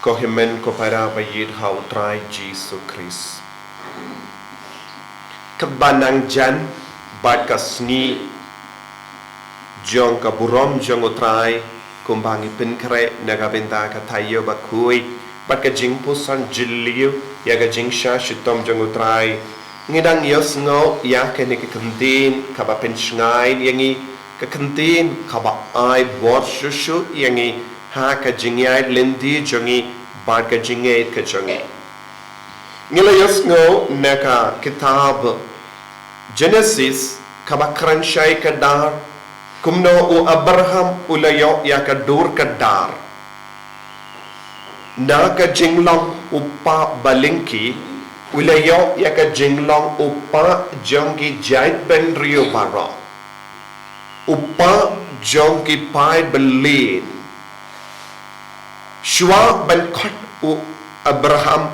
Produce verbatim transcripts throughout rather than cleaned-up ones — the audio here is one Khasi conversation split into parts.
Ko hynmen ko para ba ïeit ha u Trai Jisu Khrist. Katba nang jan bad ka sngi jong ka burom jong u Trai, kumba ngi pynkhreh na ka bynta ka taïew bakhuid bad ka jingpuson jylliew ïa ka jingshah shitom jong u Trai, ngi dang ïohsngew ïa kane ka kyntien kaba pynshngaiñ ïa ngi, ka kyntien kaba ai bor shuh shuh ïa ngi ha ka jingïaid lynti jong ngi bad ka jingngeit ka jong ngi. Ngi la ïohsngew na ka kitab Genesis kaba kren shai ka dar, kumno u Abraham u la ïoh ïa ka dur ka dar. Na ka jinglong u pa balyngki, u la ïoh ïa ka jinglong u pa jong ki jaitbynriew baroh, u pa jong ki paid byllien. Shuwa ban khot u Abraham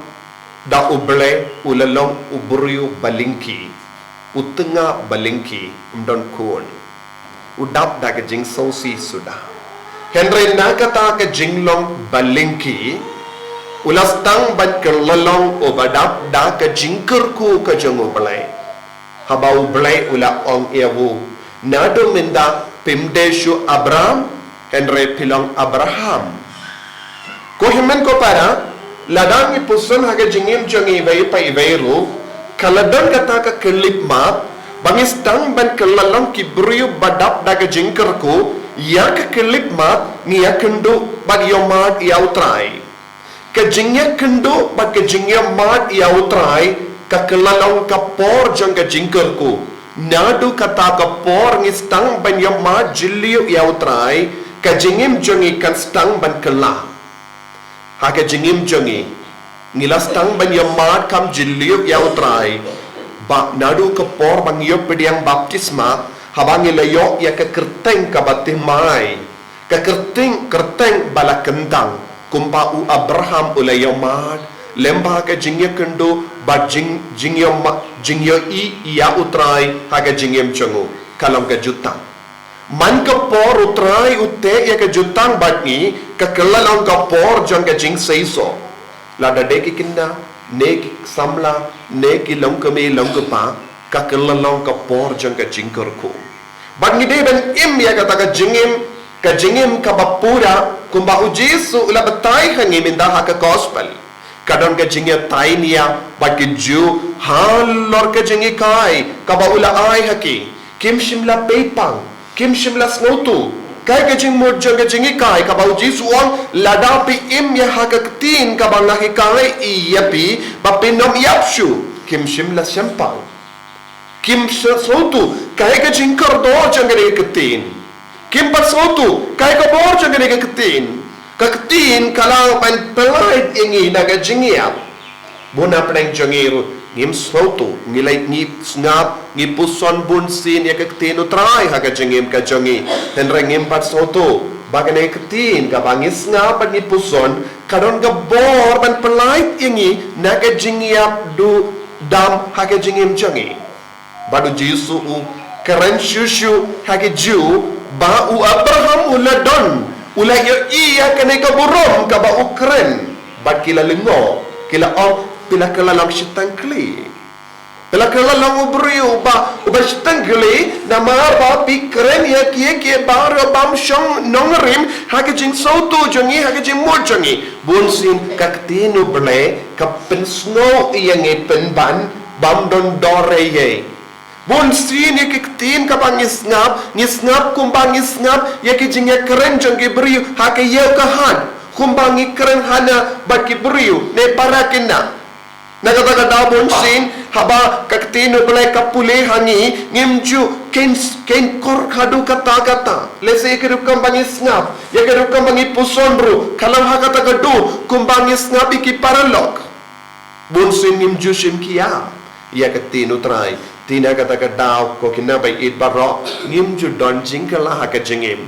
da u Blei, u la long u briew balyngki, u tnga balyngki, um don khun. U dap da ka jingsngewsih suda. Hynrei na kata ka jinglong balyngki, u la sdang ban kylla long uba dap da ka jingkyrkhu ka jong u Blei. Haba u Blei u la ong ïa u, naduh mynta phim dei shuh Abram, hynrei phi long Abraham. Ko hynmen ko para, lada ngi puson ha ka jingim jong ngi iwei pa iwei ruh, ka la don kata ka khyllipmat ba ngi sdang ban kylla long ki briew ba dap da ka jingkyrkhu. Ïa ka khyllipmat ngi ïakynduh bad ïohmad ïa u Trai. Ka jingïakynduh bad ka jingïohmad ïa u Trai ka kylla long ka por jong ka jingkyrkhu. Naduh kata ka por ngi sdang ban ïohmad jylliew ïa u Trai, ka jingim jong ngi kan sdang ban kylla. Ha ka jingim jong ngi, ngi la sdang ban ïohmad kam jylliew ïa u Trai. Ba naduh ka por ba ngi ïoh pdiang baptisma, haba ngi la ïoh ïa ka kyrteng kaba thymmai, ka kyrteng, kyrteng ba la kyntang, kumba u Abraham u la ïohmad, lyngba ka jingïakynduh bad jing, jingïohma, jingïohi ïa u Trai ha ka jingim jong u, ka long ka jutang. Man ka por u Trai u teh ïa ka jutang bad ngi, ka kylla long ka por jong ka jingseisoh. Lada dei ki khynnah, ne ki samla, ne ki longkmie longkpa, ka kylla long ka por jong ka jingkyrkhu. Bad ngi dei ban im ïa kata ka jingim, ka jingim kaba pura, kumba u Jisu u la batai ha ngi mynta ha ka gospel. Ka don ka jingïatai nia bad ki Jiw halor ka jinghikai kaba u la ai ha ki. Kim shym la pei pang, kim shym la sngewthuh. Kaei ka jingmut jong ka jinghikai kaba u Jisu u ong, lada phi im ïa ha ka ktien kaba nga hikai ïa phi, ba phin ym ïap shuh. Kim shym la shempang. Kim sngewthuh kaei ka jingkordor jong kane ka ktien. Kim pat sngewthuh kaei ka bor jong kane ka ktien. Ka ktien ka lah ban pyllait ïa ngi na ka jingïap. Bun na pdeng jong ngi ruh ngim sngewthuh, ngi leit ngi sngap, ngi puson bun sien ïa ka ktien u Trai ha ka jingim ka jong ngi. Hynrei ngim pat sngewthuh ba kane ka ktien kaba ngi sngap bad ngi puson ka don ka bor ban pyllait ïa ngi na ka jingïap duh dam ha ka jingim jong ngi. Bad u Jisu u kren shuh shuh ha ki Jiw ba u Abraham u la don, u la ïohi ïa kane ka burom kaba u kren. Bad ki la lyngngoh, ki la ong, phi la kylla long shiteng khlieh. Phi la kylla long u briew uba, uba shiteng khlieh, namar ba phi kren ïa kiei kiei baroh bym shong nongrim ha ka jingsngewthuh jong ngi, ha ka jingmut jong ngi. Bun sien ka ktien u Blei ka pynsngew ïa ngi pynban, bym don dor ei ei. Bun sien ïa ki ktien kaba ngi sngap, ngi sngap kumba ngi sngap ïa ki jingïakren jong ki briew ha ka ïew ka hat, kumba ngi kren hana bad ki briew ne para khynnah. Na kata ka daw bun sien haba ka ktien u Blei ka pule ha ngi, ngim ju khein, khein kor haduh katta katta. Lehse ïa ki rukom ba ngi sngap, ïa ki rukom ba ngi puson ruh ka long ha kata ka dur kumba ngi sngap ïa ki paralok. Bun sien ngim ju shim khia ïa ka ktien u Trai. Te na kata ka daw, ko khynnah ba ïeit baroh, ngim ju don jingkylla ha ka jingim.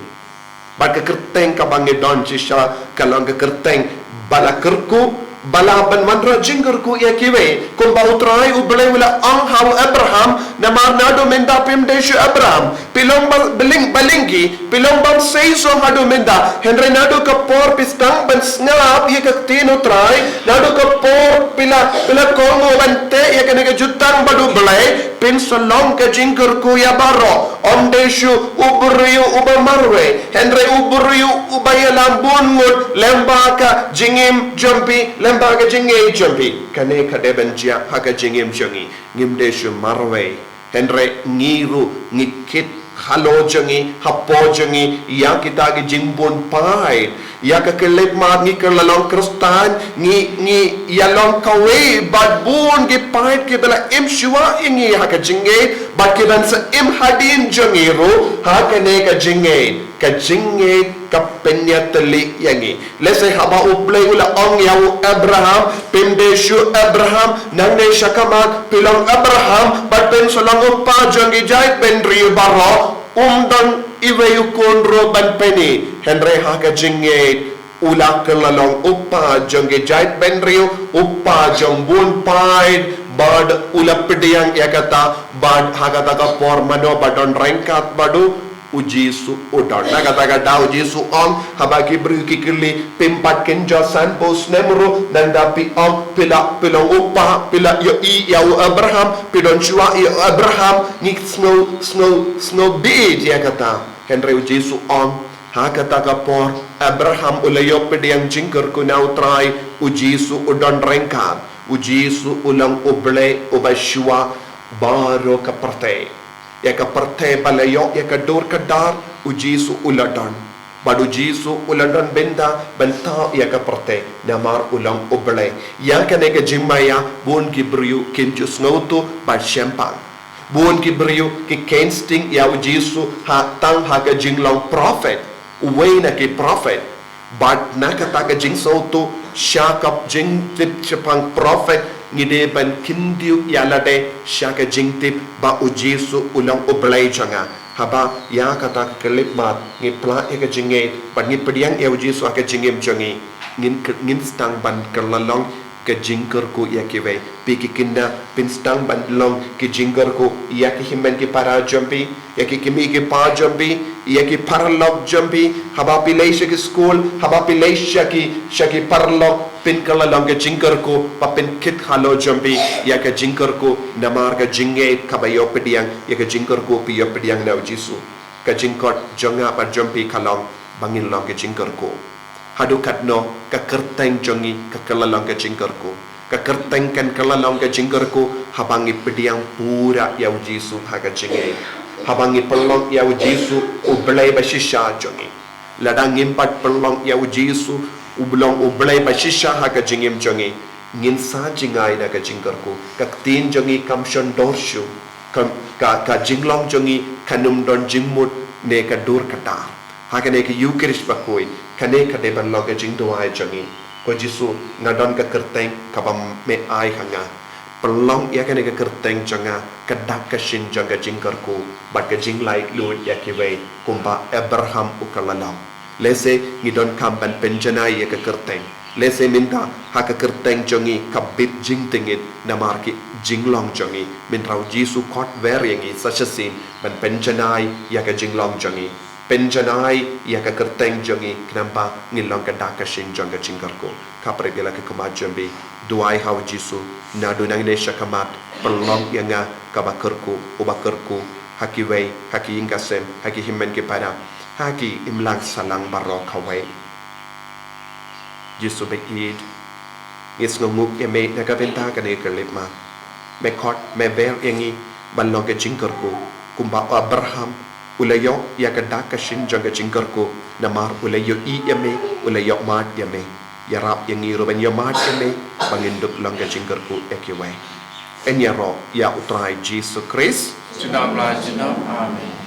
Bad ka kyrteng kaba ngi don shisha ka long ka kyrteng ba la kyrkhu, ba lah ban wanrah jingkyrkhu ïa kiwei. Kumba U Trai U Blei u la ong ha u Abraham, namar naduh mynta phim dei shuh Abraham, phi long ba, ba lyngkhi, phi long bym sei shuh haduh mynta. Hynrei naduh ka por phi sdang ban sngap ïa ka ktien U Trai, naduh ka por phi la, phi la kohnguh ban teh ïa kane ka jutang bad U Blei, phin sa long ka jingkyrkhu ïa baroh. Ym dei shuh u briew uba marwei, hynrei u briew uba ïalam bun ngut lyngba ka jingim jong phi, lyngba ka jingngeit jong phi. Kane ka dei ban jia ha ka jingim jong ngi. Ngim dei shuh marwei, hynrei ngi ruh ngi kit halor jong ngi, hapoh jong ngi, ïa kita ki jingbun paid. Ïa ka khyllipmat, ngi kylla long Khristan, ngi, ngi ïa long kawei bad bun ki paid kiba la im shuwa ïa ngi ha ka jingngeit, bad ki ban sa im hadien jong ngi ruh ha kane ka jingngeit. Ka jingngeit ka pynïatylli ïa ngi. Lehse haba U Blei u la ong ïa u Abraham, phim dei shuh Abraham, nangne shakhmat phi long Abraham, bad phin sa long u kpa jong ki jaitbynriew baroh, um don iwei u khun ruh ban pyni. Hynrei ha ka jingngeit u la kylla long u kpa jong ki jaitbynriew, u kpa jong bun paid, bad u la pdiang ïa kata, bad ha kata ka por mano ba don ryngkat bad u, U Jisu u don. Na kata ka daw U Jisu u ong, haba ki briew ki kylli, phim pat kynja sanphew snem ruh, nangta phi ong, phi la, phi long u kpa, phi la ïohi ïa u Abraham, phi don shuwa ïa u Abraham, ngi sngew, sngew, sngew bieit ïa kata. Hynrei U Jisu u ong, ha kata ka por, Abraham u la ïoh pdiang jingkyrkhu na U Trai, U Jisu u don ryngkat, U Jisu u long U Blei uba shuwa baroh ka pyrthei. Ïa ka pyrthei ba la ïoh ïa ka dur ka dar, U Jisu u la don. Bad U Jisu u la don bynta ban thaw ïa ka pyrthei, namar u long U Blei. Ïa kane ka jingmaïa, bun ki briew kim ju sngewthuh bad shemphang. Bun ki briew ki kheiñ sting ïa U Jisu ha tang ha ka jinglong prophet, uwei na ki prophet. Bad na kata ka jingsngewthuh, sha ka jingtip shaphang prophet, ngi dei ban kyntiew ïa lade sha ka jingtip ba U Jisu u long U Blei jong nga. Haba ïa kata ka khyllipmat ngi pla ïa ka jingngeit bad ngi pdiang ïa U Jisu ha ka jingim jong ngi, ngin, ngin sdang ban kylla long ka jingkyrkhu ïa kiwei. Phi ki khynnah, phin sdang ban long ki jingkyrkhu ïa ki hynmen ki para jong phi, ïa ki kmie ki kpa jong phi, ïa ki paralok jong phi, haba phi leit sha ki skul, haba phi leit sha ki, sha ki paralok, phin kylla long ka jingkyrkhu, ba phin kit halor jong phi ïa ka jingkyrkhu, namar ka jingngeit kaba ïoh pdiang ïa ka jingkyrkhu phi ïoh pdiang na U Jisu. Ka jingkhot jong nga bad jong phi ka long ba ngin long ka jingkyrkhu. Haduh katno ka kyrteng jong ngi ka kylla long ka jingkyrkhu? Ka kyrteng kan kylla long ka jingkyrkhu haba ngi pdiang pura ïa U Jisu ha ka jingngeit. Haba ngi pynlong ïa U Jisu U Blei ba shisha jong ngi. Lada ngim pat pynlong ïa U Jisu u long U Blei ba shisha ha ka jingim jong ngi, ngin sa jngai na ka jingkyrkhu. Ka ktien jong ngi kam shon dor shuh. Ka, ka, ka jinglong jong ngi kan ym don jingmut ne ka dur ka dar. Ha kane ka Ïukharist bakhuid, kane ka dei ban long ka jingduwai jong ngi. Ko Jisu, nga don ka kyrteng kaba me ai ha nga. Pynlong ïa kane ka kyrteng jong nga ka dak ka shin jong ka jingkyrkhu bad ka jinglaitluid ïa kiwei, kumba Abraham u kylla long. Lehse ngi donkam ban pynjanai ïa ka kyrteng. Lehse mynta ha ka kyrteng jong ngi ka bit jingtngit namar ki jinglong jong ngi. Mynta U Jisu khot wer ïa ngi sa shisien ban pynjanai ïa ka jinglong jong ngi. Pynjanai ïa ka kyrteng jong ngi khnang ba ngin long ka dak ka shin jong ka jingkyrkhu. Khapra ïa la ka khmat jong phi, duwai ha U Jisu, naduh nangne shakhmat, pynlong ïa nga kaba kyrkhu, uba kyrkhu ha kiwei, ha ki ïing ka sem, ha ki hynmen ki para, ha ki imlang sahlang baroh kawei. Jisu ba ïeit, ngi sngewnguh ïa me na ka bynta kane ka khyllipmat. Me khot, me wer ïa ngi ban long ka jingkyrkhu kumba u Abraham u la ïoh ïa ka dak ka shin jong ka jingkyrkhu, namar u la ïohi ïa me, u la ïohmad ïa me. Ïarap ïa ngi ruh ban ïohmad ïa me ba ngin dup long ka jingkyrkhu ïa kiwei. Yn ïaroh ïa U Trai Jisu Khrist. Junom la junom. Amen.